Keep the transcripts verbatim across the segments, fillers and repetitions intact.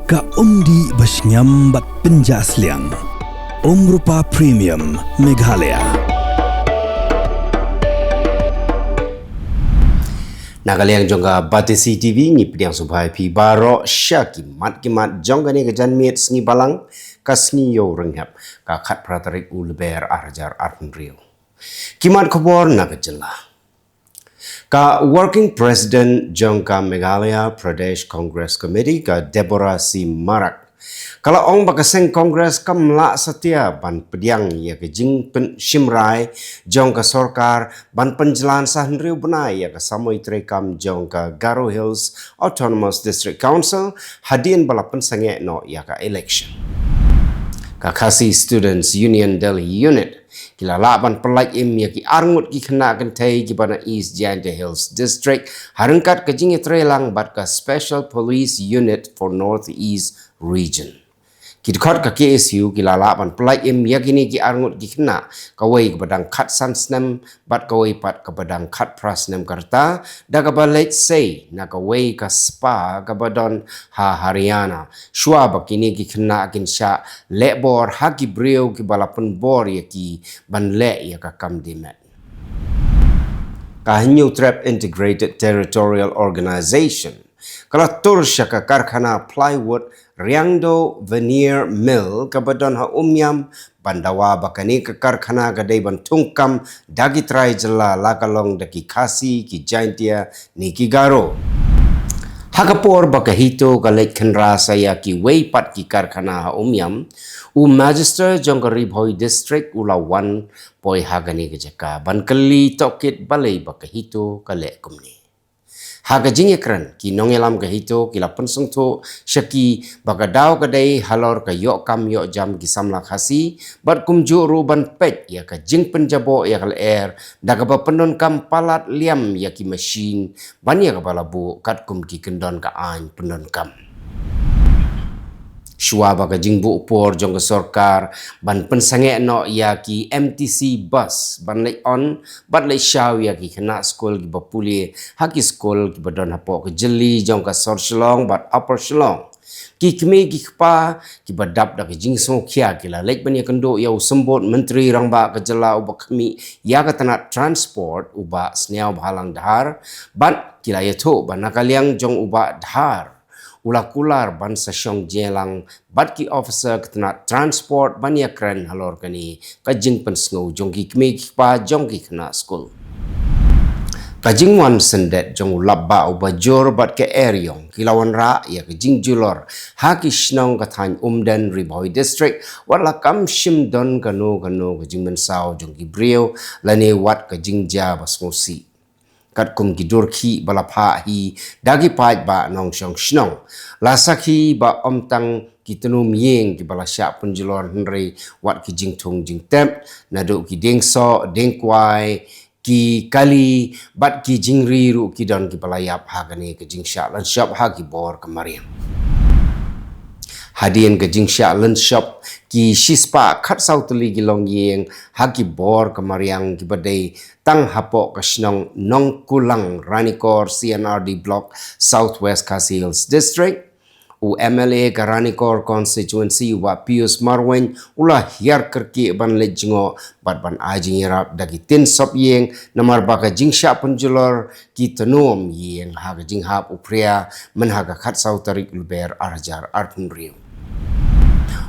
Ka umdih ba shngiam bad pynjah sliang. Umrupa Premium Meghalaya. Na ka liang jong ka Batesi T V ngi pdiang sngewbha ïa phi baroh sha ki mat ki mat jong kane ka janmiet sngi Balang, ka sngi Ïew Rynghep, ka khatphra tarik u Lber ar hajar arphew hynriew. Ki mat khubor na ka jylla. Ka Working President jong ka Meghalaya Pradesh Congress Committee, ka Deborah C Marak, ka la ong ba ka seng Congress kam lah satia ban pdiang ïa ka jingpynshim rai jong ka sorkar ban pynjlan sa hynriew bnai ïa ka samoi treikam jong ka Garo Hills Autonomous District Council hadien ba la pynsangeh noh ïa ka election. Ka Khasi Students Union Delhi Unit ki la lah ban pyllait im ïa ki arngut ki khynnah kynthei kiba na East Jaintia Hills District, ha ryngkat ka jingïatreilang bad ka Special Police Unit for North East Region. Ki dkhot ka K S U ki la lah ban pyllait im ïa kine ki arngut ki khynnah, kawei kaba dang khatsan snem bad kawei pat kaba dang khatphra snem ka rta, da kaba leit sei na kawei ka spa kaba don ha Haryana, shuwa ba kine ki khynnah kin shah leh bor ha ki briew kiba la pynbor ïa ki ban leh ïa ka kam dih met. Ka Hynñiewtrep Integrated Territorial Organization ka la tur sha ka karkhana plywood Riangdo Veneer Mill kaba don ha Umiam, ban dawa ba kane ka karkhana ka dei ban thung kam da ki trai jylla, la ka long da ki Khasi, ki Jaintia ne ki Garo. Ha ka por ba ka HITO ka leit khynra sa ïa kiwei pat ki karkhana ha Umiam, u Magistrate jong ka Ri Bhoi District u la wan poi ha kane ka jaka ban kylli tohkit balei ba ka HITO ka leh kumne. Ha ka jingïakren, ki nongïalam ka HITO ki la pynsngewthuh sha ki ba ka daw ka dei halor ka ïoh kam ïoh jam ki samla Khasi, bad kumjuh ruh ban peit ïa ka jingpynjaboh ïa ka lyer da kaba pyndonkam palat liam ïa ki machine ban ïa kaba la buh katkum ki kyndon ka aiñ pyndonkam. Shuwa ba ka jingbuh por jong ka sorkar ban pynsangeh noh ïa ki M T C bus ban leit on bad leit shaw ïa ki khynnah skul kiba pule ha ki skul kiba don hapoh ka jylli jong ka Sor Shillong bad Upper Shillong, ki kmie ki kpa kiba dap da ka jingsngewkhia ki la leit ban ïakynduh ïa u Symbud Myntri Rangbah ka jylla uba khmih ïa ka tnat transport, u Bah Sniawbhalang Dhar, bad ki la ïathuh ba na ka liang jong u Bah Dhar u la kular ban sa shong jingïalang bad ki officer ka tnat transport ban ïakren halor kane ka jingpynsngew jong ki kmie ki kpa jong ki khynnah skul. Ka jingwan syndet jong u lapbah uba jur bad ka eriong ki la wanrah ïa ka jingjulor ha ki shnong ka thaiñ Umden, Ri Bhoi District, wat la kam shym don kano kano ka jingmynsaw jong ki briew lane wat ka jingjia ba sngewsih. Katkum ki dur khih ba la phah hi da ki paidbah nongshong shnong, la sakhi ba ym tang ki tnum ïing kiba la shah pynjulor hynrei wat ki jingthung jingtep, naduh ki dieng soh, dieng kwai, ki kali bad ki jingri ruh ki don kiba la ïap ha kane ka jingshah lynshop ha ki bor ka mariang. Hadien ka jingshah lynshop, ki shispah khatsaw tylli ki longïing ha ki bor ka mariang kiba dei tang hapoh ka shnong Nongkulang, Ranikor C and R D Block, South West Khasi Hills District. U M L A ka Ranikor Constituency, u Bah Pius Marwein, u la hiar kyrkieh ban leit jngoh bad ban ai jingïarap da ki tin sop ïing, namar ba ka jingshah pynjulor ki tnum ïing ha ka jinghap u phria mynha ka khatsaw tarik Lber ar hajar arphew hynriew.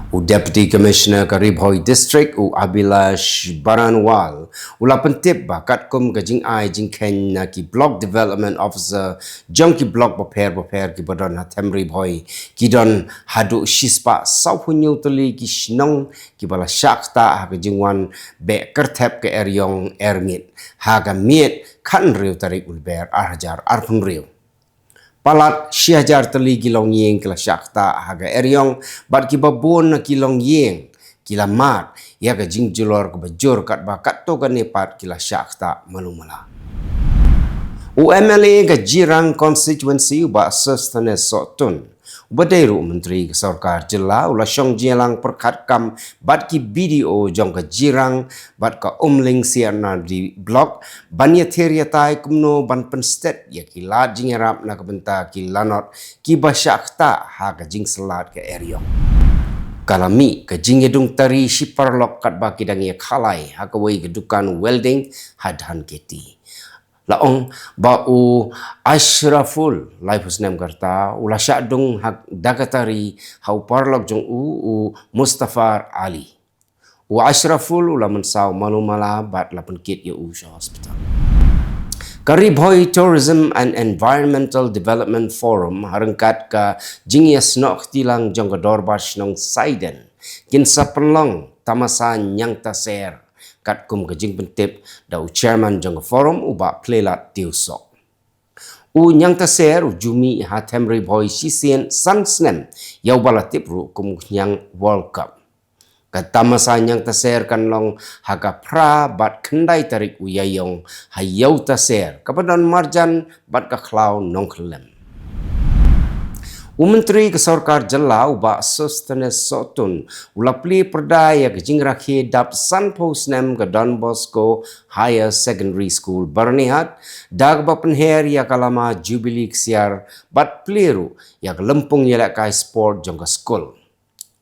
U Deputy Commissioner ka Ri Bhoi District, u Abhilash Baranwal, u la pyntip ba katkum ka jingai jingkheiñ na ki Block Development Officer jong ki block bapher bapher kiba don ha them Ri Bhoi, ki don haduh shispah sawphew hynñiew tylli ki shnong kiba la shah ktah ha ka jingwan beh kyrthep ka eriong ermiet ha ka miet khathynriew tarik u Lber ar hajar arphew hynriew. Palat shi hajar tylli ki longïing ki la shah ktah ha ka eriong bad kiba bun na ki longïing ki la mad ïa ka jingjulor kaba jur katba katto katne pat ki la shah ktah malu mala. U M L A ka Jirang Constituency, u Bah Sosthenes Sohtun, Ba dei ruh u Myntri ka Sorkar Jylla u la shong jingïalang pyrkhat kam bad ki B D O jong ka Jirang bad ka Umling C and R D Block ban ïathir ïatai kumno ban pynstet ïa ki lad jingïarap na ka bynta ki lanot kiba shah ktah ha ka jingsyllad ka eriong. Ka la mih ka jingïadung tari shi paralok katba ki dang ïakhalai ha kawei ka dukan welding ha Dhankheti. La ong ba u Ashraful, laiphew snem ka rta, u la shah dung ha da ka tari ha u paralok jong u, u Mustafar Ali. U Ashraful u la mynsaw malu mala bad la pynkit ïa u sha hospital. Ka Ri Bhoi Tourism and Environmental Development Forum ha ryngkat ka jingïasnoh kti lang jong ka Dorbar Shnong Saiden kin sa pynlong tamasa ñiangtaser katkum ka jingpyntip da u chairman jong ka forum, u Bah Pleilat Tiewsoh. U ñiangtaser u ju mih ha them Ri Bhoi shisien san snem, ïa uba la tip ruh kum u Khñiang World Cup. Ka tamasa ñiangtaser kan long ha ka phra bad khyndai tarik u Ïaïong ha Ïewtaser, kaba don marjan bad ka khlaw Nongkhyllem. U Myntri ka Sorkar Jylla u Bah Sosthenes Sohtun u la plie pyrda ïa ka jingrakhe dap sanphew snem ka Don Bosco Higher Secondary School Byrnihat, da kaba pynher ïa ka lama Jubilee Ksiar bad plie ruh ïa ka lympung ïalehkai sport jong ka skul.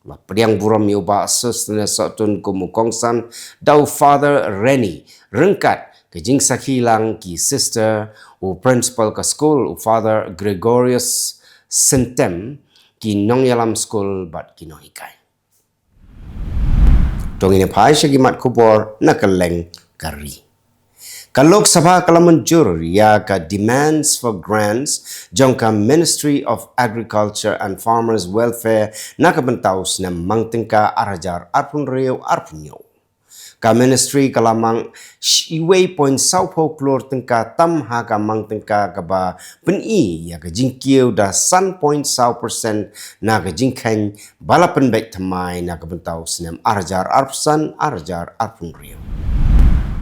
La pdiang burom ïa u Bah Sosthenes Sohtun kum u kongsan da u Father Renny ryngkat ka jingsakhi lang ki sister, u principal ka skul u Father Gregorius Syntem, ki nongïalam skul bad ki nonghikai. To ngin ïa phai sha ki mat khubor na kylleng ka ri. Ka Lok Sabha ka la mynjur ïa ka demands for grants jong ka Ministry of Agriculture and Farmers Welfare na ka bynta u snem mang tyngka ar hajar arphew hynriew arphew hynñiew. Ka ministry ka la mang shi wei point saw phew klur tyngka tam ha ka mang tyngka kaba pyni ïa ka jingkiew da san point saw percent na ka jingkheiñ ba la pynbeit thymmai na ka bynta u snem ar hajar arphew san ar hajar arphew hynriew.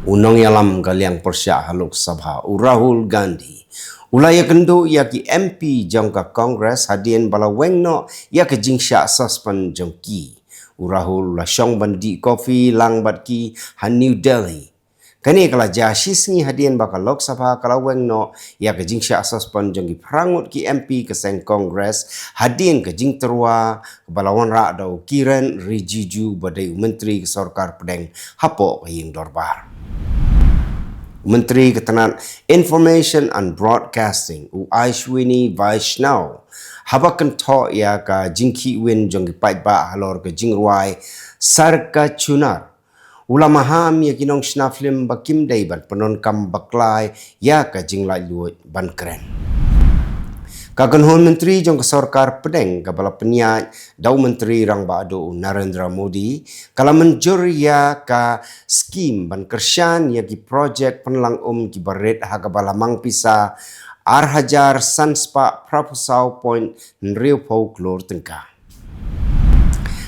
U nongïalam ka liang pyrshah ha Lok Sabha u Rahul Gandhi u la ïakynduh ïa ki M P jong ka Congress hadien ba la weng noh ïa ka jingshah suspend jong ki. U Rahul u la shong ban dih kofi lang bad ki ha New Delhi. Kane ka la jia shi sngi hadien ba ka Lok Sabha ka la weng noh ïa ka jingshah suspend jong ki phra ngut ki M P ka seng Congress hadien ka jingtyrwa ba la wanrah da u Kiren Rijiju ba dei u Myntri ka Sorkar Pdeng hapoh ka Ïing Dorbar. U Myntri ka tnat Information and Broadcasting u Ashwini Vaishnaw haba kynthoh ïa ka jingkhih win jong ki paidbah halor ka jingrwai Sarka Chunar, u la maham ïa ki nongshna film ba kim dei ban pyndonkam bakla ïa ka jinglaitluid ban kren. Ka kynhun myntri jong ka Sorkar Pdeng kaba la pynïaid da u Myntri Rangbah Duh u Narendra Modi ka la mynjur ïa ka skim ban kyrshan ïa ki projek pynlang um kiba rit ha kaba la mang pisa ar hajar san spah phra phew saw point hynriew phew klur tyngka.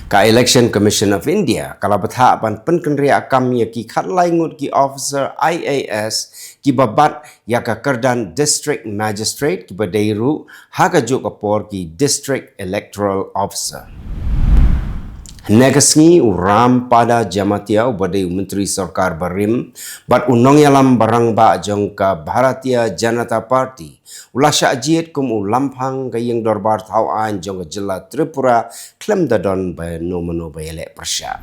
Ka Election Commission of India ka la bthah ban pynkynriah kam ïa ki khatlai ngut ki officer I A S kiba bat ïa ka kyrdan District Magistrate kiba dei ruh ha kajuh ka por ki District Electoral Officer. Hynne ka sngi u Ram Pada Jamatia uba dei u Myntri Sorkar barim bad u nongïalam ba rangbah jong ka Bharatiya Janata Party u la shah jied kum u lamphang ka Ïing Dorbar Thawaiñ jong ka jylla Tripura khlem da don ba mano mano ba ïaleh pyrshah.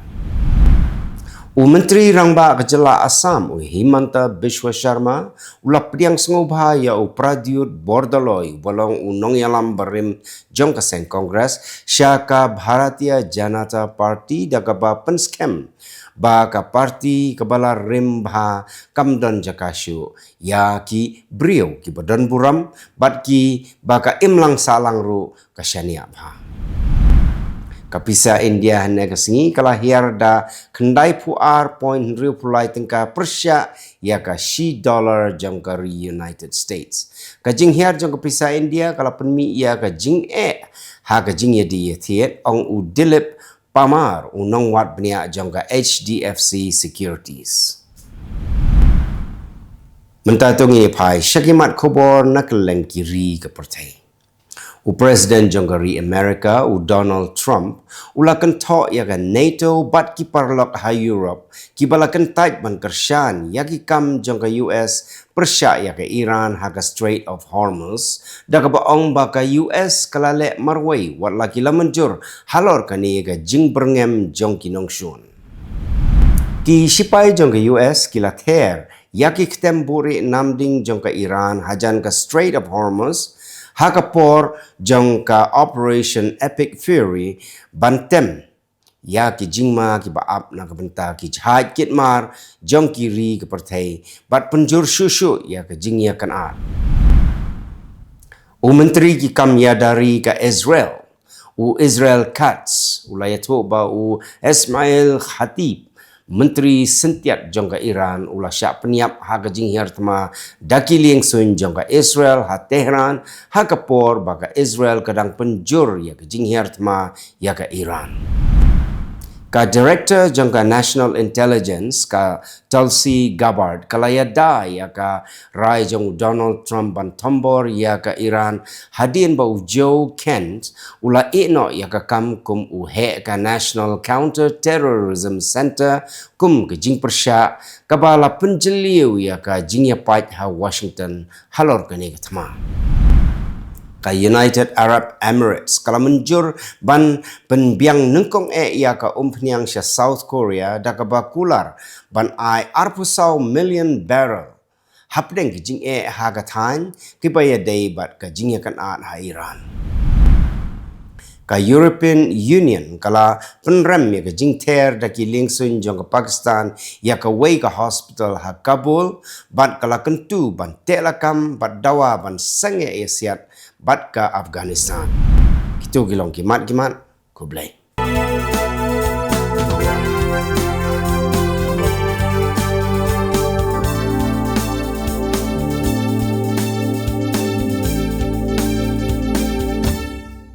U Myntri Rangbah ka jylla Assam u Himanta Biswa Sharma u la pdiang sngewbha ïa u Pradyut Bordoloi uba long u nongïalam barim jong ka seng Congress sha ka Bharatiya Janata Party da kaba pynskhem ba ka party kaba la rim bha kam don jaka shuh ïa ki briew kiba don burom bad kiba ka imlang sahlang ruh ka shaniah bha. Ka pisa India hynne ka sngi ka la hiar da khyndai phew ar point hynriew phew lai tyngka pyrshah ïa ka shi dollar jong ka ri United States. Ka jinghiar jong ka pisa India ka la pynmih ïa ka jingeh ha ka jingïadie ïathied, ong u Dilip Parmar, u nongwad bniah jong ka H D F C Securities. Mynta to ngin ïa phai sha ki mat khubor na kylleng ki ri ka pyrthei. U President jong ka ri America, u Donald Trump, u la kynthoh ïa ka NATO bad ki paralok ha Europe, kiba la kyntait ban kyrshan ïa ki kam jong ka U S pyrshah ïa ka Iran ha ka Strait of Hormuz, da kaba ong ba ka U S ka la leh marwei wat la ki la mynjur halor kane ka jingbyrngem jong ki nongshun. Ki shipai jong ka U S ki la ther ïa ki ktem buhrieh namding jong ka Iran hajan ka Strait of Hormuz, ha ka por jong ka Operation Epic Fury, ban tem ïa ki jingma kiba ap na ka bynta ki jahaj kit mar jong ki ri ka pyrthei, bad pynjur shuh shuh ïa ka jingïakynad. U Myntri ki kam ïada ri ka Israel, u Israel Katz, u la ïathuh ba u Ismail Hatib, Myntri Syntiat jong ka Iran, u la shah pynïap ha ka jinghiar thma da ki liengsuiñ jong ka Israel ha Tehran, ha ka por ba ka Israel ka dang pynjur ïa ka jinghiar thma ïa ka Iran. Ka Director jong ka National Intelligence, ka Tulsi Gabbard, ka la ïada ïa ka rai jong u Donald Trump ban thombor ïa ka Iran, hadien ba u Joe Kent u la ïehnoh ïa ka kam kum u heh ka National Counter Terrorism Center kum ka jingpyrshah, kaba la pynjylliew ïa ka jingïapait ha Washington halor kane ka thma. Ka United Arab Emirates ka la mynjur ban pynbiang nyngkong eh ïa ka umphniang sha South Korea, da kaba kular ban ai arphew saw million barrel hapdeng ka jingeh ha ka thaiñ, kiba ïadei bad ka jingïakynad ha Iran. Ka European Union ka la pynrem ïa ka jingther da ki liengsuiñ jong ka Pakistan ïa kawei ka hospital ha Kabul, bad ka la kyntu ban teh lakam bad dawa ban sangeh ïasiat bad ka Afghanistan. Kito ki long ki mat ki mat. Khublei.